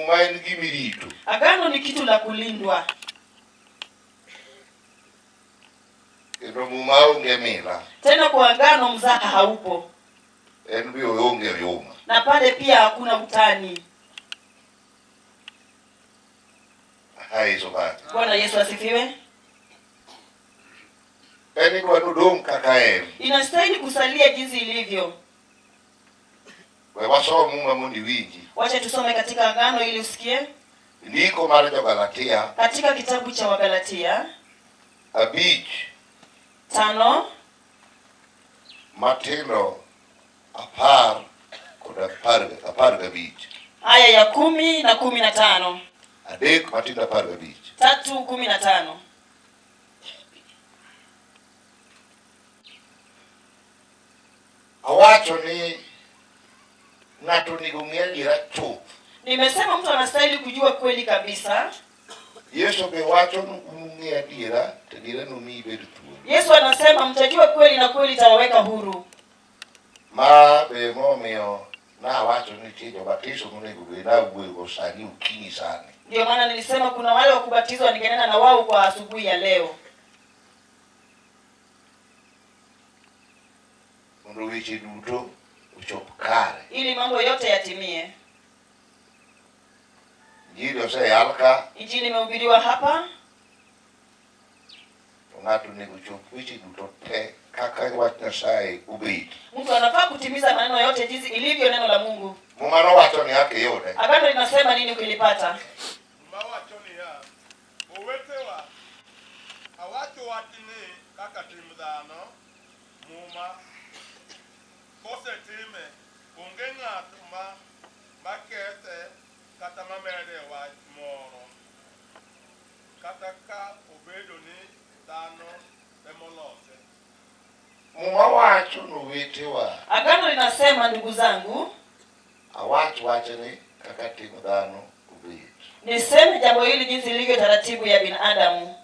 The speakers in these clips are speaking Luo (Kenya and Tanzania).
Muma en gima irito. Agano ni kitu la kulindwa. Kendo Muma onge mila. Tena kwa agano mzaha haupo. En be oonge oyuma. Na pale pia hakuna utani. Yesu bati. Bwana Yesu asifiwe. En idwa ni odong' kaka en. Inastahili kusalia jinsi ilivyo. We wasom Muma mondo iwinji. Wacha tusome katika Agano ili usikie. Ndiko mar Jogalatia Katika kitabu cha Wagalatia 5 5 matindo apar kod 15. Aya ya 10 na 15. 3 matindo 15. 3:15. Awacho ni ng'ato onego ong'e adiera chuth. Nimesema mtu anastahili kujua kweli kabisa. Yesu be wacho ni unung'e adiera to adiera nomiyi ibed thuolo. Yesu anasema mtajua kweli na kweli itawaweka huru. Ma be momiyo nawacho ni nitie jobatiso monego bed nawuoyogo sani okinyi sani. Ndio maana nilisema kuna wale wa kubatizwa ningenena na wao kwa asubuhi ya leo. Mondo weche duto ochop kare. Ili mambo yote yatimie. Injili oseyal ka. Injili imehubiriwa hapa. To ng'ato onego ochop weche duto te kaka wach Nyasaye obet. Mtu anafaa kutimiza maneno yote jinsi ilivyo neno la Mungu. Muma nowacho niya kiyude. Agano linasema nini ukilipata? Muma wacho niya, Owetewa, awacho wachni kaka tim dhano, Muma kosetime, onge ng'at ma makethe kata mamede wach moro, kata ka obedo ni dhano emolose. Muma wacho ni owetewa. Agano linasema ndugu zangu. Awach wachni kaka tim dhano obet. Niseme jambo hili jinsi ilivyo taratibu ya binadamu.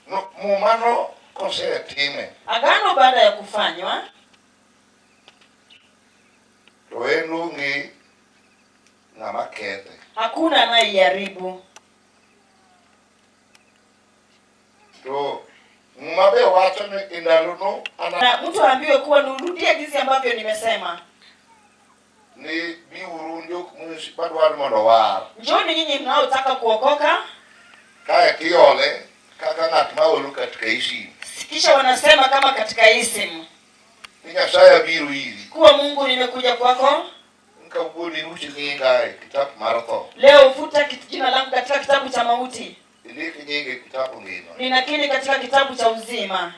No, Muma no kosetime. Agano baada ya kufanywa. To en onge ng'ama kethe. Hakuna anayeiharibu. To Muma be wacho ni e ndalono ana Na mtu aambiwe kuwa nirudie jinsi ambavyo nimesema. Ni biuru jok madwaro mondo owar. Njooni nyinyi mnaotaka kuokoka. Kae tiole kaka ng'at ma olo katika isim. Kisha wanasema kama katika isim. Ni Nyasaye abiro iri. Kuwa Mungu nimekuja kwako. Kawuono iruch nyinga e kitabu mar tho. Leo futa jina langu katika kitabu cha mauti. Indik nyinga e kitabu ngima. Ninakili katika kitabu cha uzima.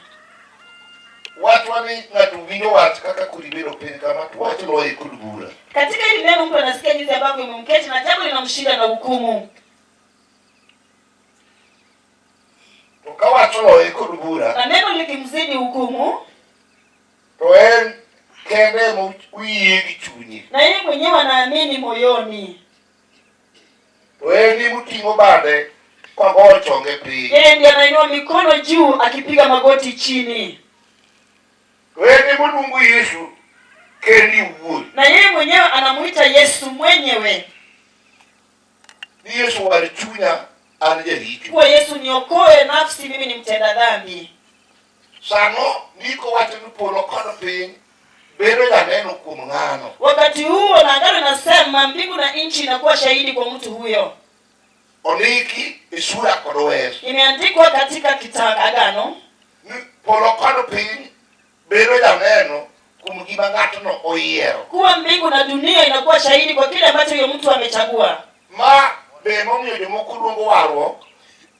Wachwa ni ng'ato winjo wach kaka koro ibedo piny kama to wach loye kod bura. Katika hili neno mtu anasikia jinsi ambavyo imemketi na jambo linamshinda na hukumu. To ka wach loye kod bura. Na neno likimzidi hukumu. To en kende moyie gi chunye. Na yeye mwenyewe anaamini moyoni. To en emoting'o bade kogoyo chonge piny. Yeye ndiye anainua mikono juu akipiga magoti chini. To en emoluongo Yesu kendi owuon. Na yeye mwenyewe anamuita Yesu mwenyewe. Ni Yesu war chunya an jaricho. Kuwa Yesu niokoe nafsi mimi ni mtenda dhambi. Sano ndiko wacho ni polo kod piny bedo janeno kuom ng'ano. Wakati huo na agano inasema mbingu na nchi inakuwa shahidi kwa mtu huyo. Ondiki e sura kod wes. Imeandikwa katika kitabu agano. Ni polo kod piny bedo janeno kuom gima ng'atno oyiero. Kuwa mbingu na dunia inakuwa shahidi kwa kile ambacho huyo mtu amechagua. Ma be momiyo jomoko luongo warruok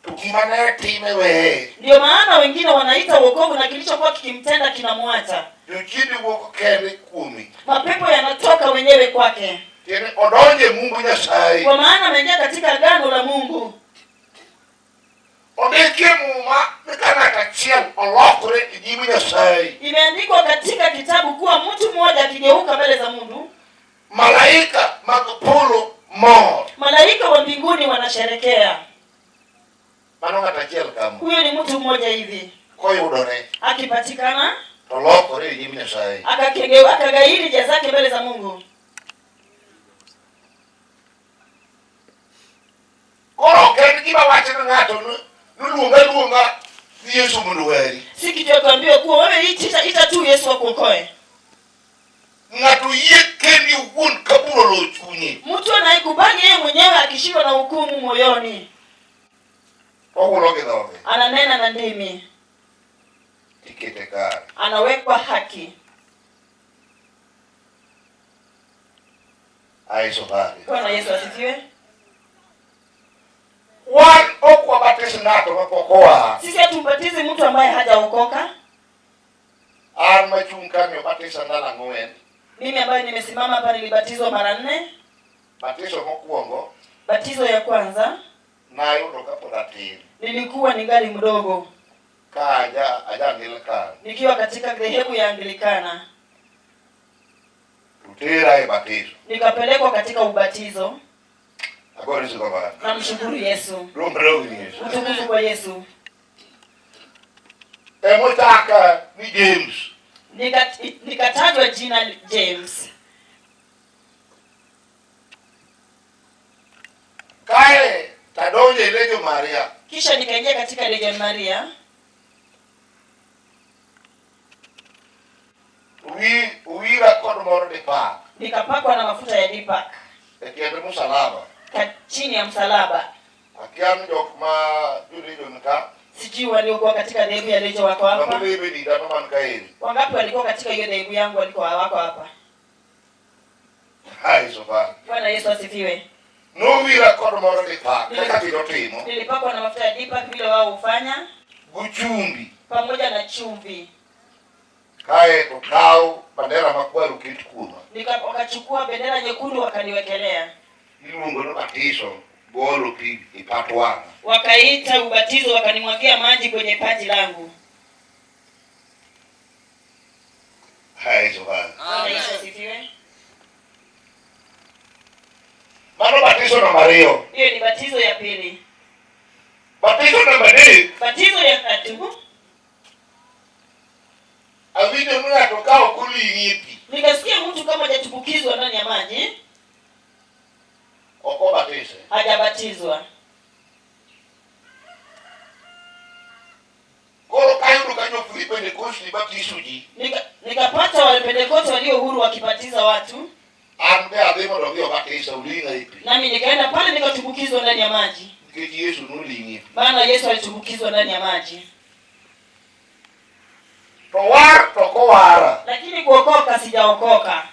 to gima ne time weye. Ndio maana wengine wanaita wokovu na kilichokuwa kikimtenda kinamwacha. Jochiende wuok kende kuome. Mapepo yanatoka wenyewe kwake. Tiende odonje Mungu Nyasaye. Kwa maana ameingia katika agano la Mungu. Ondikie Muma ni ka ng'ato achiel olokore e nyim Nyasaye. Imeandikwa katika kitabu kuwa mtu mmoja akigeuka mbele za Mungu, malaika mag polo mor. Malaika wa mbinguni wanasherekea. Mano ng'ato achiel kama. Huyo ni mtu mmoja hivi. Koyudore. Akipatikana to lokore e nyim Nyasaye. Akagairi njia zake mbele za Mungu. gima wach ne ng'ato noluonga luonga ni Yesu mondo weri. Si kitu ya kuambiwa kuwa wewe ita, ita tu Yesu akuokoe. Ng'ato yie kendi owuon ka bura olo chunye. Mtu anayekubali yeye mwenyewe akishindwa na hukumu moyoni, Ohulo gi dhoge. Ananena na ndimi, Tikete kare. Anawekwa haki. Aiso bari. Bwana Yesu asifiwe. Wan ok wabatis ng'ato mapok owar. Sisi hatumbatizi mtu ambaye hajaokoka. An machung' kani obatisa ndalo 4. Mimi ambaye nimesimama hapa nilibatizwa mara 4. Batiso mokwongo. Batizo ya kwanza nayudo kapod atin. Nilikuwa ningali mdogo. Ka aja Anglican. Nikiwa katika dhehebu ya Anglikana. Tutera e batizo. Nikapelekwa katika ubatizo. Agore Yesu kamano. Namshukuru Yesu. Duong' mar Yesu. Utukufu kwa Yesu. Emochaka ni James. Nikatajwa jina James. Kae tadonjo e Legio Maria. Kisha nikaingia katika Legio Maria. Uwira kod moro Deepak. Nikapakwa na mafuta ya Deepak. E tiend msalaba. Chini ya msalaba. Akia ni jok ma jo-Legio ni ka. Sijui waliokuwa katika dhehebu ya Legio wako hapa. Mano dhehebu ni dhano man kaeri. Wangapi walikuwa katika hiyo dhehebu yangu walikuwa wako hapa? Hai sofa. Bwana Yesu asifiwe. Nowira kod moro Deepak kaka gino timo. Nilipakwa na mafuta ya Deepak vile wao hufanya. Gi chumbi. Pamoja na chumvi. Kae to kaw bendera makwar oket kuoma. Wakachukua bendera nyekundu wakaniwekelea. Iluongo ni batiso golo pi e pat wang'a. Wakaita ubatizo wakanimwagia maji kwenye paji langu. Hai sofa. Bwana Yesu asifiwe. Mano batiso namba 2. Hiyo ni batizo ya pili. Batiso namba 3. Batizo ya tatu. Awinjo ni ng'ato ka ok oling'i e pi. Nikasikia mtu kama hajatumbukizwa ndani ya maji. Ok obatise. Hajabatizwa. Koro kayudo ka jo Free Pentecost batiso ji. Nikapata wale Pentecost walio huru wakibatiza watu. An be adhi mondo odhi obatisa oling'a e pi. Nami nikaenda pale nikatumbukizwa ndani ya maji. Nikech Yesu noling'i e pi. Maana Yesu alitumbukizwa ndani ya maji. To war to ok owara. Lakini kuokoka sijaokoka.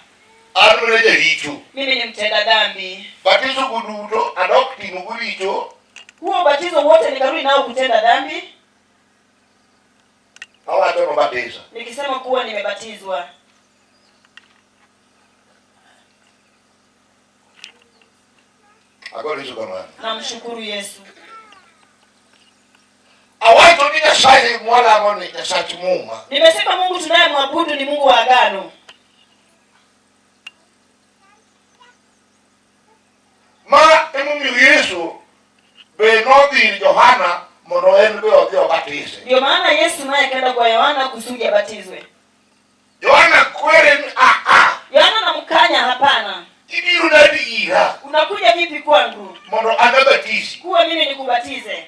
An mana jaricho. Mimi ni mtenda dhambi. Batiso go duto adok timo go richo. Huo ubatizo wote nikarudi nao kutenda dhambi. Awacho nobatisa. Nikisema kuwa nimebatizwa. Agoro Yesu kamano. Namshukuru Yesu. Awacho ni Nyasaye mwalamo ni Nyasach Muma. Nimesema Mungu tunayemwabudu ni Mungu wa agano. Ma emomiyo Yesu be nodhi ir Johana mondo en be odhi obatise. Ndio maana Yesu naye akaenda kwa Yohana kusudi abatizwe. Yohana kwere ni a a. Yohana anamkanya hapana. Ibiro nadi ira. Unakuja vipi kwangu? Mondo an abatisi. Kuwa mimi nikubatize.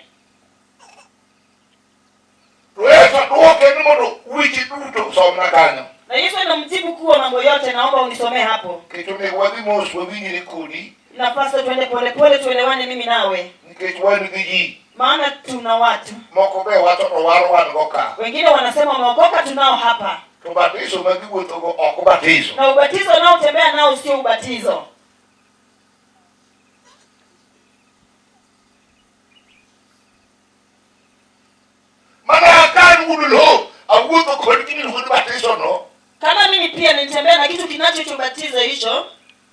To Yesu dwoke ni mondo weche duto somna kanyo. Na Yesu anamjibu kuwa mambo yote naomba unisomee hapo. Nikech onego wadhi mos wawinjre kodi. Napaswa tuende polepole tuelewane mimi nawe. Nikech wan gi ji. Maana tuna watu. Moko be wacho to war wan go ka. Wengine wanasema wameokoka tunao hapa. To batiso ma giwuothogo ok batiso. Na ubatizo wanaotembea nao sio ubatizo. Mana ka an wuon lowo, awuotho kod gima iluongo ni batiso no. Kama mimi pia nitembea na kitu kinachobatiza hicho.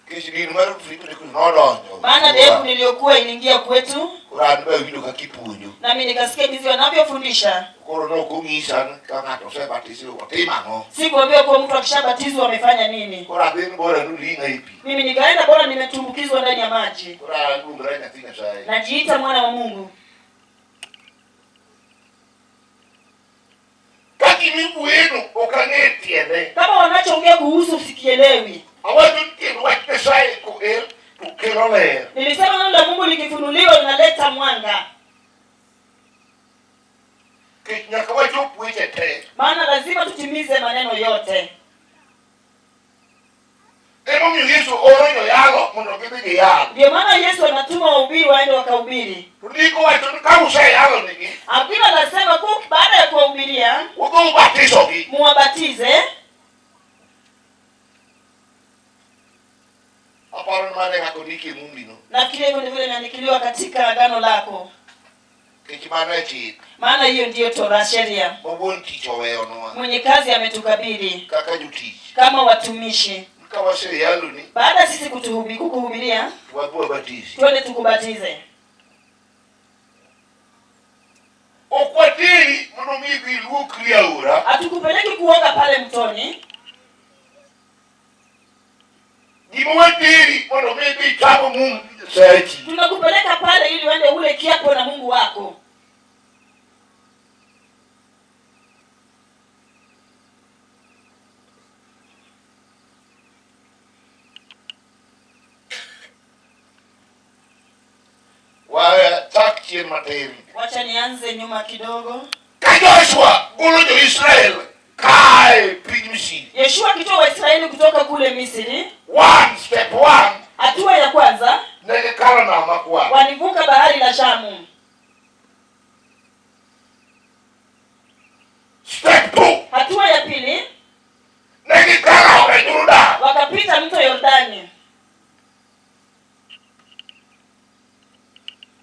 Nikech din mar Free Pentecost nodonjo. Maana dhehebu niliyokuwa iliingia kwetu. Koro an be awinjo kaka ipuonjo. Nami nikasikia jinsi wanavyofundisha. Koro ne ok onyisa ni ka ng'ato osebatisi otim ang'o. Sikuambiwa kuwa mtu akishabatizwa amefanya nini. Koro adhi ni bora noling'a e pi. Mimi nikaenda bora nimetumbukizwa ndani ya maji. Koro aluongra nyathi Nyasaye. Najiita mwana wa Mungu. Ka gimiwuoyeno ok ang'e tiende. Kama wanachoongea kuhusu sikielewi. Awacho ni tiend wach Nyasaye koel to kelo ler. Nilisema neno la Mungu likifunuliwa linaleta mwanga. Nikech nyaka wachop weche te. Maana lazima tutimize maneno yote. Emomiyo Yesu oro joyalo mondo gidhi giyal. Ndio maana Yesu anatuma wahubiri waende wakahubiri. To ndiko wacho ni ka useyalo nigi, Andiko anasema kuwa baada ya kuwahubiria udhi ubatisogi. muwabatize. Aparo ni mano e kaka ondiki e Mumbi no. Nafikiri hivyo ndivyo imeandikiliwa katika agano lako, Nikech mano e chik maana hiyo ndiyo Torah, sheria. ma wuon tich oweyonwa Mwenye kazi ametukabidhi kaka jotich. kama watumishi. Ka waseyaloni, Baada ya sisi kukuhubiria, to wadhi wabatisi. twende tukubatize. Ok wateri mondo mi idhi iluokri aora, Hatukupeleki kuoga pale mtoni, gima wateri mondo mi idhi icham mum gi Nyasachi. tunakupeleka pale ili uende ule kiapo na Mungu wako. Wachak chien matin. Wacha nianze nyuma kidogo. Ka Joshua golo jo-Israel kae piny Misri. Yeshua akitoa Waisraeli kutoka kule Misri, One step one, hatua ya kwanza ne gikalo nam makwar. walivuka bahari la Shamu. Step two, Hatua ya pili ne gikalo aora Jordan. wakapita mto Yordani.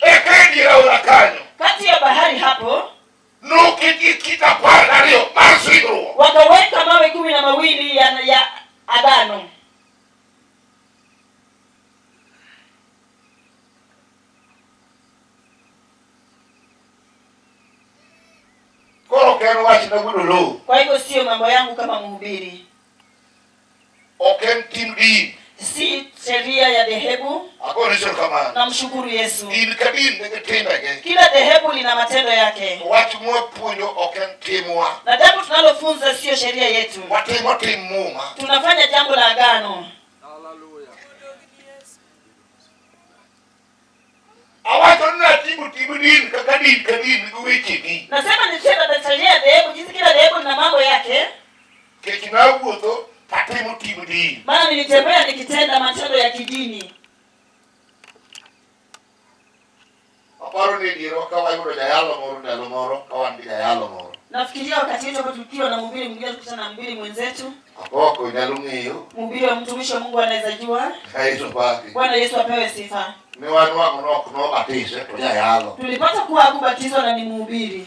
Eka e dier aora kanyo, Kati ya bahari hapo noketgi kite apar gariyo mar singruok. wakaweka mawe 12 ya agano. Koro ok en wach na wuod Oloo, Kwa hivyo siyo mambo yangu kama mhubiri, ok en tim din. si sheria ya dhehebu. Agone erokamano. Namshukuru Yesu. Din ka din nigi timbegi. Kila dhehebu lina matendo yake, To wach mwapuonjo ok en timwa. na jambo tunalofunza siyo sheria yetu. Watimo tim muma. Tunafanya jambo la agano. Awacho ni nating'o tim din kaka din ka din gi wechegi. Nasema ni tendo na sheria ya dhehebu, jinsi kila dhehebu lina mambo yake. Nikech nawuotho tatimo tim din. Maana nilitembea nikitenda matendo ya kidini. Aparo ni e dierwa ka wayudo jayalo moro ndalo moro ka wan gi jayalo moro. Nafikiria wakati wetu hapo tukiwa na mhubiri mwingine, tukutana na mhubiri mwenzetu, Apoko nyalo ng'eyo mhubiri wa mtumishi wa Mungu anaweza jua. kaeto paki. Bwana Yesu apewe sifa. Ne wan wang'o nok nobatise to jayalo. Tulipata kuwa hakubatizwa na ni mhubiri,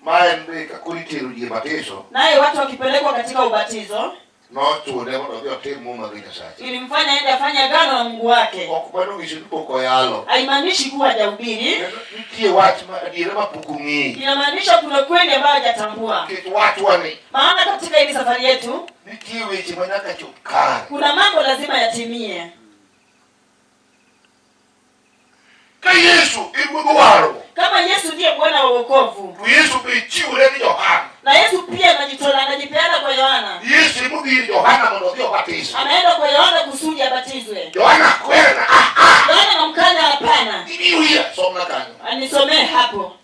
Ma en be ka koro itero ji e batiso, naye watu wakipelekwa katika ubatizo nochune mondo odhi otim muma gi Nyasache. ilimfanya aende afanye agano na Mungu wake. Ok mano nyiso ni pok oyalo. Haimaanishi kuwa hajahubiri, Kendo nitie wach ma adiera ma pok ong'eyo. inamaanisha kuna kweli ambayo hajatambua. Nikech wachwa ni Maana katika hili safari yetu nitie weche ma nyaka chop kare. kuna mambo lazima yatimie. Ka Yesu e ruodh warruok, Kama Yesu ndiye Bwana wa wokovu, to Yesu be chiwore ni Johana. na Yesu pia anajitolea, anajipeana kwa Yohana, Yesu emodhi ir Johana mondo odhi obatise. anaenda kwa Yohana kusudi abatizwe. Johana kwere na ah ah, Yohana anamkanya, hapana, ibiro ira. Somna kanyo. anisomee hapo,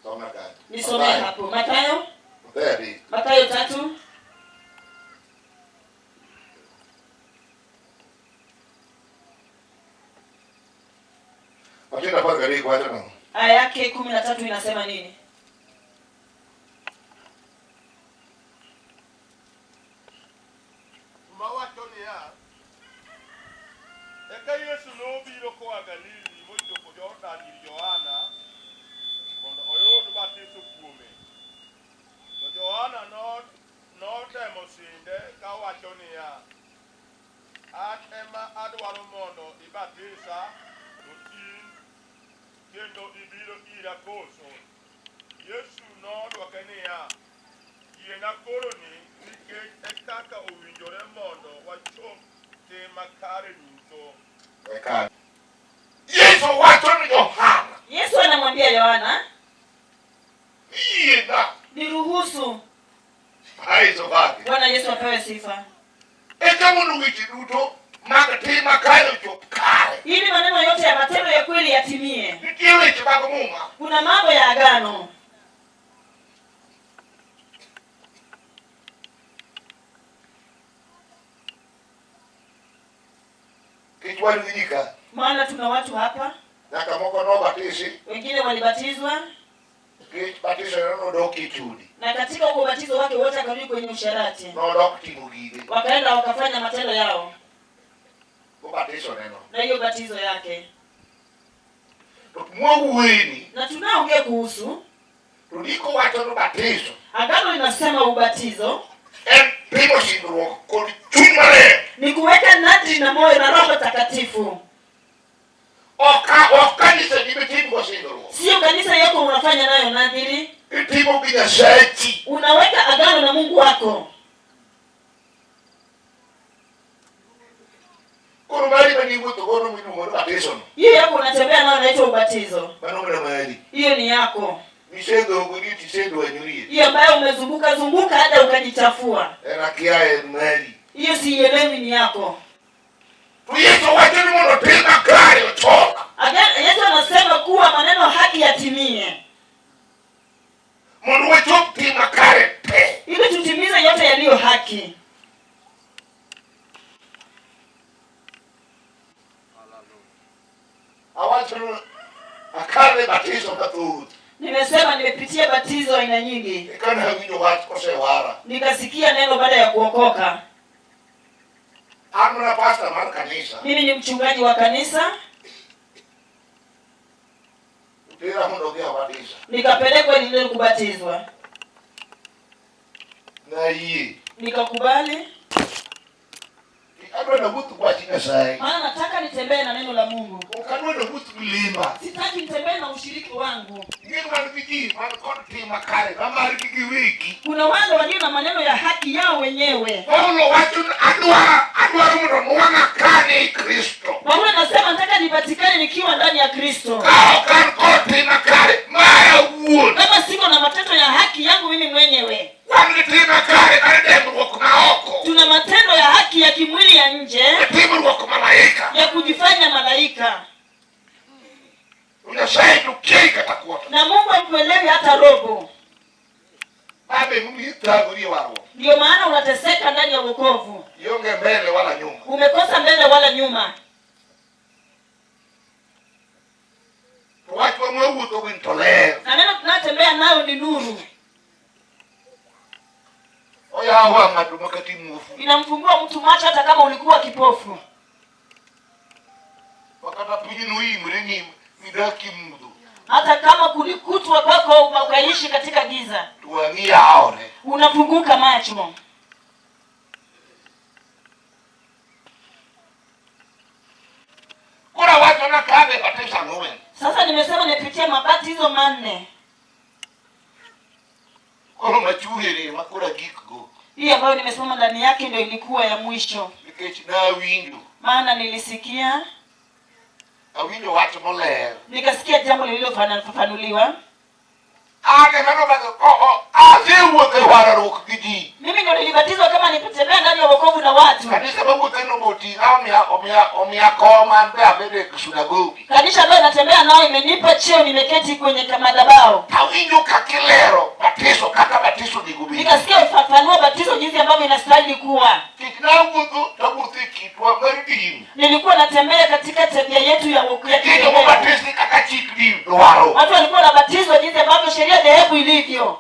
Somna kanyo. nisomee Mathayo. hapo. Mathayo, Mathayo adek. Mathayo 3 Matindo apar gadek wacho nang'o? aya yake 13 inasema nini? Muma wacho niya, eka Yesu nobiro koa Galili mochopo Jordan ir Johana mondo oyud batiso kuome. To Johana notemo sinde kawacho niya, an ema adwaro mondo ibatisa, to in kendo ibiro ira koso? Yesu nodwoke niya, yiena koroni nikech e kaka owinjore mondo wachop tim makare duto. Eka. Yesu wacho ni Johana, Yesu anamwambia Yohana, yiena. niruhusu. Aeto bage. Bwana Yesu apewe sifa. Eka mondo weche duto mag tim makare ochop kare. Ili maneno yote ya matendo ya kweli yatimie. Nitie weche mag muma Kuna mambo ya agano. Kech wan gi ji ka. Maana tuna watu hapa, Nyaka moko nobatisi wengine walibatizwa kech batiso nodok e chode. na katika huo ubatizo wake wote akarudi kwenye usherati, Nodok timo gige. wakaenda wakafanya matendo yao Obatiso neno. na hiyo batizo yake. To mwawuoyeni Na tunaongea kuhusu to ndiko wacho ni batiso agano linasema ubatizo en timo singruok kod chuny maler. ni kuweka nadri na moyo na Roho Takatifu. Ok ok kanisa ni mitimgo singruok. Sio kanisa yako unafanya nayo nadhiri, Itimo gi Nyasachi. unaweka agano na Mungu wako. Koro mari maniwuotho godo miluongo ni batiso no. Hiyo yako unatembea nayo inaitwa ubatizo, Mano mana mari. hiyo ni yako, Misedhogorie tisedwanyorie. hiyo ambayo umezunguka zunguka hata ukajichafua, En akia en mari. hiyo siielewi, ni yako. To Yesu wacho ni mondo tim makare ochok. Yesu anasema kuwa maneno haki yatimie, Mondo wachop tim makare te. ili tutimize yote yaliyo haki. Awacho ni akale batiso mathoth. Nimesema nimepitia batizo aina nyingi, Eka nawinjo wach kosewara. nikasikia neno baada ya kuokoka. An mana pasta mar kanisa. Mimi ni mchungaji wa kanisa, Tera mondo odhi obatisa. nikapelekwa niende kubatizwa, Nayie. nikakubali, Adwa nawuoth gi wach Nyasaye. maana nataka nitembee na neno la Mungu. Ok adwa nawuoth gi limba. Sitaki nitembee na ushiriki wangu. Ing'e wan gi ji man kod tim makare ma margi giwegi. Kuna wale walio na maneno ya haki yao wenyewe. Paulo wacho ni adwaro mondo nwang'a kane ei Kristo. Paulo anasema nataka nipatikane nikiwa ndani ya Kristo, Ka ok an kod tim makare mara awuon. kama siko na matendo ya haki yangu mimi mwenyewe. Wan gi tim makare mar dembruok ma oko. Tuna matendo ya haki ya kimwili ya nje, Timruok malaika. ya kujifanya malaika, To Nyasaye to kia kata kuota. na Mungu hamkuelewi hata robo. Babe momiyo ithagori e warruok. Ndiyo maana unateseka ndani ya wokovu, Ionge mbele wala nyuma. umekosa mbele wala nyuma. To wachwa mwawuotho go to ler. Na neno tunayotembea nayo ni nuru, Oyawo wang' ng'ato makata muofu. inamfungua mtu macho hata kama ulikuwa kipofu. Makata piny noimre ni midak e mudho. Hata kama kulikutwa kwako ukaishi katika giza, To wang'i yawore. unafunguka macho. Koro awacho nakadhe batiso ang'wen. Sasa nimesema nipitie mabatizo manne, Koro machungere ema koro agikgo. hii ambayo nimesimama ndani yake ndio ilikuwa ya mwisho, Nikech nawinjo. maana nilisikia, Awinjo wach moler. nikasikia jambo lililofafanuliwa. An ema asewuotho e warruok gi ji. Mimi ndio nilibatizwa kama nipitembea ndani ya wokovu na watu. Kanisa mawuotheno boting'a omiya kom an be abedo e sunagogi. Kanisa ambayo natembea nayo imenipa cheo, nimeketi kwenye madhabahu. Awinjo kakilero batiso kaka batiso onego bedi. Nikasikia ufafanua batizo jinsi ambavyo inastahili kuwa. Kech nawuotho tawuotho e kitwa mar din. Nilikuwa natembea katika tabia yetu ya wokovu. ya Nitie joma kidhehebu. obatisi kaka chik din dwaro. Watu walikuwa wanabatizwa jinsi ambavyo sheria dhehebu ilivyo.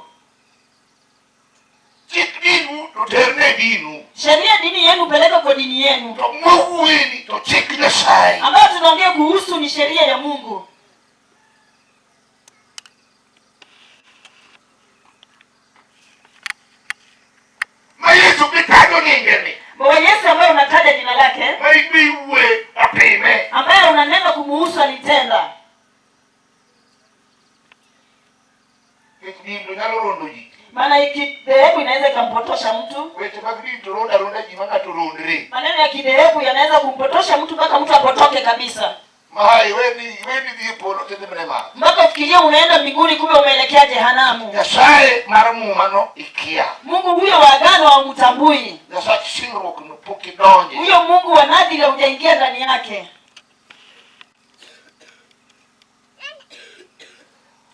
Chik dinu to terne dinu. Sheria dini yenu peleka kwa dini yenu. To mwawuoyeni to chik Nyasaye. Ambayo tunaongea kuhusu ni sheria ya Mungu. Ma Yesu mitajo nyinge ni. Baba Yesu ambaye unataja jina lake, Ma ibe iwuoye otime. ambaye unanena kumuhusu alitenda. Nikech din to nyalo rondo ji. Maana hiki dhehebu inaweza ikampotosha mtu. Weche mag din to rondo aronda ji ma ng'ato rondre. Maneno ya kidhehebu yanaweza kumpotosha mtu mpaka mtu apotoke kabisa, Ma iweni iweni dhi e polo tidhi mana e mach. mpaka ufikirie unaenda mbinguni, kumbe umeelekea jehanamu. Nyasaye mar muma no ikia. Mungu huyo wa agano haumtambui, Nyasach singruok no pok idonje. huyo Mungu wa nadhiri haujaingia ndani yake.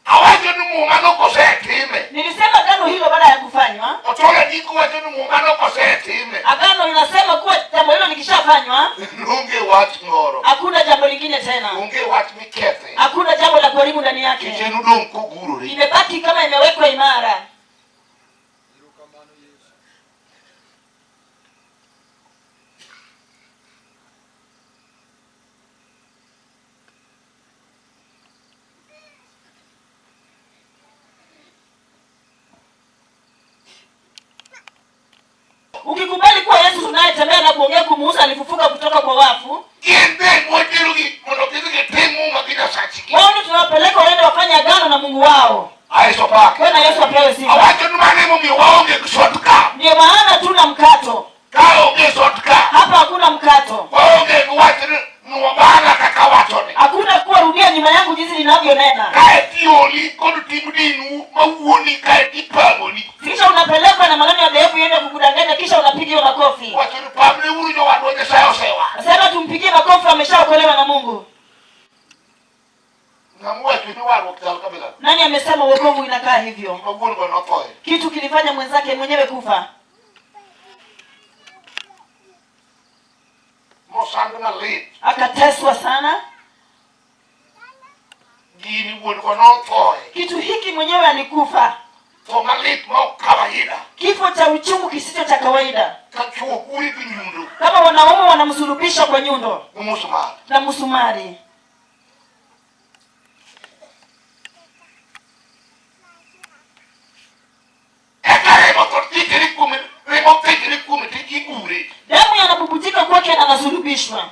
Awacho ni muma no kosetime. Nilisema agano hilo baada ya kufanywa. Ochola ndiko wacho ni muma no kosetime. Agano linasema kuwa jambo hilo likishafanywa, Onge wach moro. hakuna jambo lingine tena, Onge wach mikethe. hakuna jambo la kuharibu ndani Nikech yake, en odong' kogurore. imebaki kama imewekwa imara. Ukikubali kuwa Yesu tunayetembea na kuongea kumuhusu alifufuka kutoka kwa wafu, Gin be mwaterogi mondo gidhi gitim muma gi Nyasachgi. wao ndio tunawapeleka waende wafanye agano na Mungu wao. Aeso pake. Bwana Yesu apewe sifa. Awacho ni mano emomiyo waonge gi shortcut. Ndio maana tuna mkato Ka onge shortcut. hapa, hakuna mkato, Waonge gi wach ni nuo bang'a kaka awachoni. hakuna kuwa rudia nyuma yangu jinsi ninavyonena. Kae tioli kod tim dinu mawuoni kae tipangoni. Kisha unapelekwa na maneno ya dhehebu yende kukudanganya, kisha unapigiwa makofi. Wacho ni pamne uru jowadwa Nyasaye osewa. Nasema tumpigie makofi, ameshaokolewa na Mungu. Ng'ama owacho ni warruok chal kabila. Nani amesema wokovu inakaa hivyo? Gima wuon go nothoe. Kitu kilifanya mwenzake mwenyewe kufa, Mosand malit. akateswa sana. Gini wuon go nothoe. Kitu hiki mwenyewe alikufa Tho malit ma ok kawaida. kifo cha uchungu kisicho cha kawaida, Ka chwo gure gi nyundo kama wanaume wanamsulubisha kwa nyundo gi musmal. na msumari. Eka remo to thichre kuome, remo thichre kuome to igure. Damu yanabubujika kwake na anasulubishwa.